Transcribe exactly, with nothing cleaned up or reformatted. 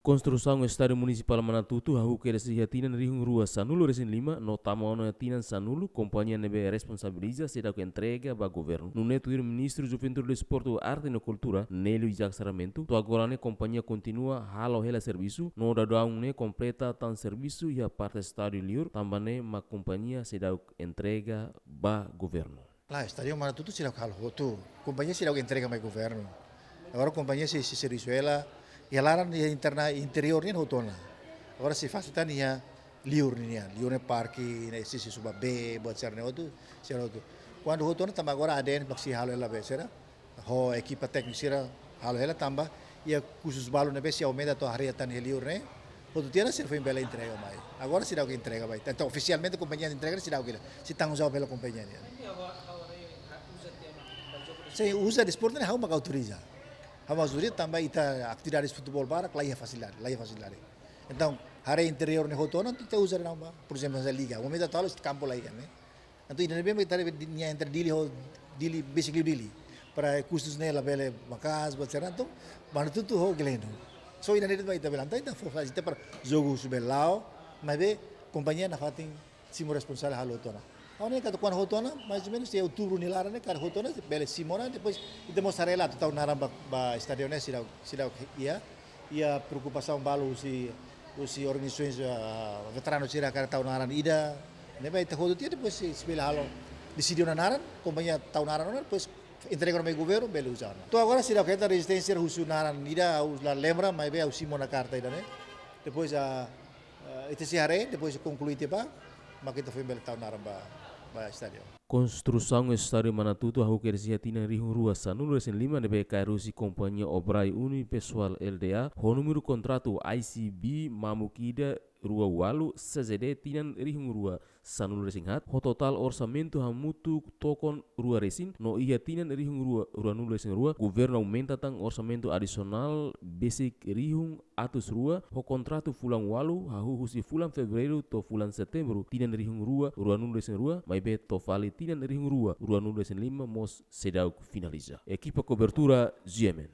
Konstrusaun Estádiu Munisipál Manatutu hahú kedas iha tinan rihun rua sanulu resin lima no tama ona tinan sanulu, kompañia ne'ebé responsabiliza seidauk entrega ba governu. Nune'e tuir Ministru Juventude, Desportu, Arte no Kultura, Nélio Isaac Sarmento, to'o agora ne'e kompañia kontinua halo hela servisu, no daudaun ne'e kompleta tan servisu iha parte estádiu liur, tanba ne'e mak kompañia seidauk entrega ba governu. Klaru, estádiu Manatutu seidauk halo hotu. Kompañia seidauk entrega mai governu. Agora kompañia sei, sei servisu hela, iha laran, iha interna, interiór nian hotu ona. Agora sei fase tan iha liur nian. Liur ne'e parke, ne'e sei, sei suba bee, buat sira-ne'e hotu, sira hotu. Kuandu hotu ona tanba agora A D N mak sei halo hela be sira. Ho ekipa tékniku sira halo hela tanba iha kusus balu ne'ebé sei aumenta to'o haree tan iha liur ne'e. Hotu tiha ona sira foin bele entrega mai. Agora seidauk entrega mai. Entaun ofisialmente kompañia entrega seidauk hela. Sei tanggung jawab hela kompañia nian. Sei uza desportu ne'e ha'u mak autoriza. Ha'u mak autoriza tanba ita atividade futeból barak la iha fasilidade, la iha fasilidade. Entaun, haree interiór ne'e hotu ona, ita uza ne'e ba. Por ezemplu, hanesan liga. Aumenta to'o halo kampu la iha ne'e. Entaun ida-ne'ebé mak ita haree nia entre Dili ho Dili, besik liu Dili. Para kustus ne'e labele maka'as, buat sira-ne'e entaun, Manatutu ho Gleno. Só ida-ne'e de'it mak ita bele, entaun ita fó fasilita para jogu husu bele la'o, maibé kompañia nafatin simu responsavel halo hotu ona. Ha'u hanoin katak kuandu hotu ona, mais ou menus iha outubru nia laran ne'e, karik hotu ona, bele simu ona, depois ita mós haree atu tau naran ba, ba estádiu ne'e seidauk, seidauk iha, iha preokupasaun balu husi, husi organizasaun, ah, veteranu sira karik tau naran ida, ne'ebé ita hotu tiha, depois sei, sei bele halo, deside ona naran, kompañia tau naran ona, depois entrega ona mai governu, bele uza ona. To'o agora seidauk hetan rezisténsia husu naran ida, ha'u la lembra, maibé ha'u simu ona karta ida-ne'e. Depois, ah, ah, ita sei haree, depois konklui tiha ba, mak ita foin bele tau naran ba, ba estádiu. Konstrusaun Estádiu Manatutu hahú kedas iha tinan rihun rua sanulu resin lima ne'ebé kaer husi kompañia Obrai Unipessoal Lda, ho númeru kontratu I C B mamuk ida rua ualu, C Z D tinan rihun rua sanulu resin haat, ho totál orsamentu hamutuk tokon rua resin, no iha tinan rihun rua ruanulu resin rua, governu aumenta tan orsamentu adisionál besik rihun atus rua, ho kontratu fulan ualu, hahú husi fulan Fevereiru to'o fulan Setembru, tinan rihun rua ruanulu resin rua, maibé to'o fali tinan rihun rua ruanulu resin lima mós seidauk finaliza. Ekipa kobertura, G M N.